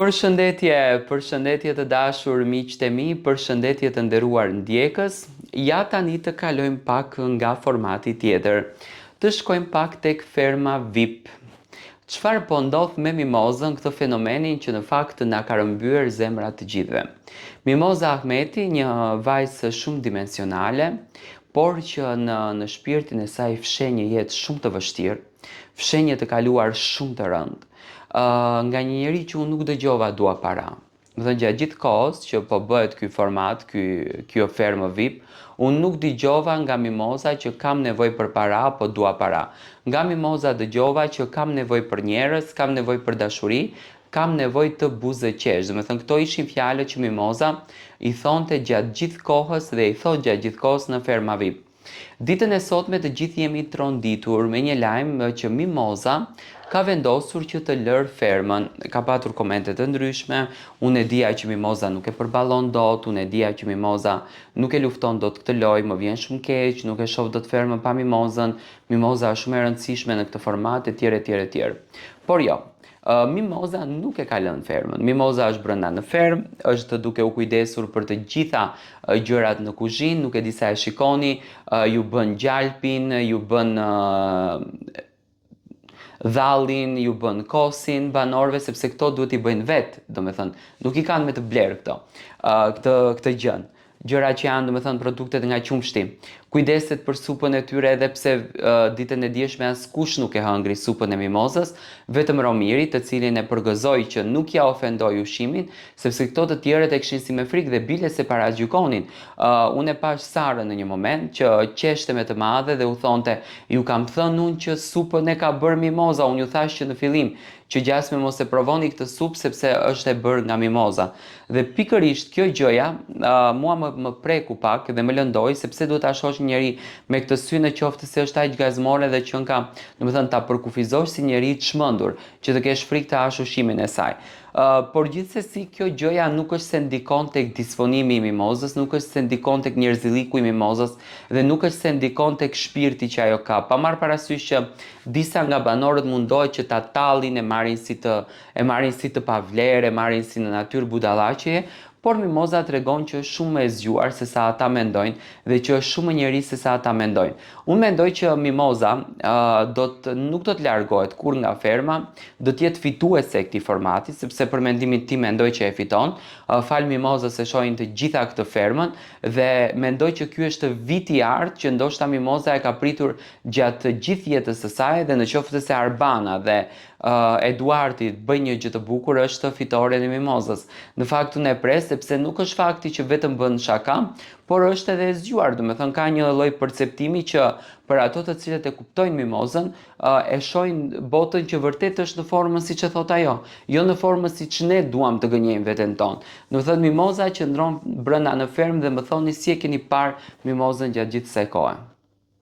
Përshëndetje, përshëndetje të dashur miqtë e mi, përshëndetje të nderuar ndjekës. Ja tani të kalojmë pak nga formati tjetër. Të shkojmë pak tek ferma VIP. Çfarë po ndodh me Mimozën, këtë fenomenin që në fakt na ka rrëmbyer zemrat të gjithëve. Mimoza Ahmeti, një vajzë shumëdimensionale, por që në në shpirtin e saj fsheh një jetë shumë të vështirë, Fsheh një të kaluar shumë të rëndë. Uh, nga një njeri që unë nuk dëgjova dua para. Domethënë gjatë gjithë kohës që po bëhet ky format, ky kjo fermë VIP, unë nuk dëgjova nga Mimoza që kam nevojë për para apo dua para. Nga Mimoza dëgjova që kam nevojë për njerëz, kam nevojë për dashuri, kam nevojë të buzëqesh. Domethënë këto ishin fjalët që Mimoza i thonte gjatë gjithë kohës dhe i thotë gjatë gjithë kohës në Ferma VIP. Ditën e sotme të gjithë jemi tronditur me një lajm që Mimoza ka vendosur që të lërë fermën. Ka patur komente të ndryshme, unë e dija që Mimoza nuk e përballon dot, unë e dija që Mimoza nuk e lufton dot këtë lojë, më vjen shumë keq, nuk e shoh dot fermën pa Mimozën, Mimoza është shumë e rëndësishme në këtë format etj etj etj. Por jo, Mimoza nuk e ka lënë fermën. Mimoza është brenda në fermë, është duke u kujdesur për të gjitha gjërat në kuzhinë, nuk e di sa e shikoni, ju bën gjalpin, ju bën dhallin, ju bën kosin banorëve sepse këto duhet t'i bëjnë vetë, domethënë, nuk i kanë me të blerë këto, këtë këtë gjënë. Gjëra që janë, domethënë, produktet nga qumështi. Kujdeset për supën e tyre edhe pse uh, ditën e djeshme askush nuk e hëngri supën e mimozës, vetëm Romiri, të cilin e përgëzoj që nuk ia ofendoi ushqimin, sepse këto të tjerët e kishin si me frikë dhe bile se paragjykonin. Uh, unë e pashë Sarën në një moment që qeshte me të madhe dhe u thonte, ju kam thënë unë që supën e ka bërë mimoza, unë ju thashë që në fillim, që gjasme mos e provoni këtë supë sepse është e bërë nga mimoza. Dhe pikërisht kjo gjëja uh, mua më, më preku pak dhe më lëndoi sepse duhet ta shohësh një njeri me këtë sy në qoftë se është aq gazmore dhe qenka, domethënë ta përkufizosh si njeri i çmendur, që të kesh frikë të hash ushqimin e saj. Uh, por gjithsesi kjo gjëja nuk është se ndikon tek disponimi i mimozës, nuk është se ndikon tek njerëzilliku i mimozës dhe nuk është se ndikon tek shpirti që ajo ka. Pa marrë parasysh që Disa nga banorët mundohet që ta tallin, e marrin si të e marrin si të pavlerë, e marrin si në natyrë budallaqeje, por Mimoza tregon që është shumë më e zgjuar se sa ata mendojnë dhe që është shumë më njeri se sa ata mendojnë. Unë mendoj që Mimoza uh, do të nuk do të largohet kurrë nga ferma, do të jetë fituese e këtij formati, sepse për mendimin tim mendoj që e fiton. Uh, falë Mimozës e shohin të gjitha këtë fermën dhe mendoj që ky është viti i artë që ndoshta Mimoza e ka pritur gjatë gjithë jetës së saj dhe në qoftë se Arbana dhe uh, Eduarti bëjnë një gjë të bukur është fitoren e Mimozës. Në fakt unë e pres sepse nuk është fakti që vetëm bën shaka, por është edhe e zgjuar, domethënë ka një lloj perceptimi që për ato të cilët e kuptojnë Mimozën, uh, e shohin botën që vërtet është në formën siç e thotë ajo, jo në formën siç ne duam të gënjejmë veten tonë. Domethënë Mimoza qëndron brenda në fermë dhe më thoni si e keni parë Mimozën gjatë gjithë kësaj kohe.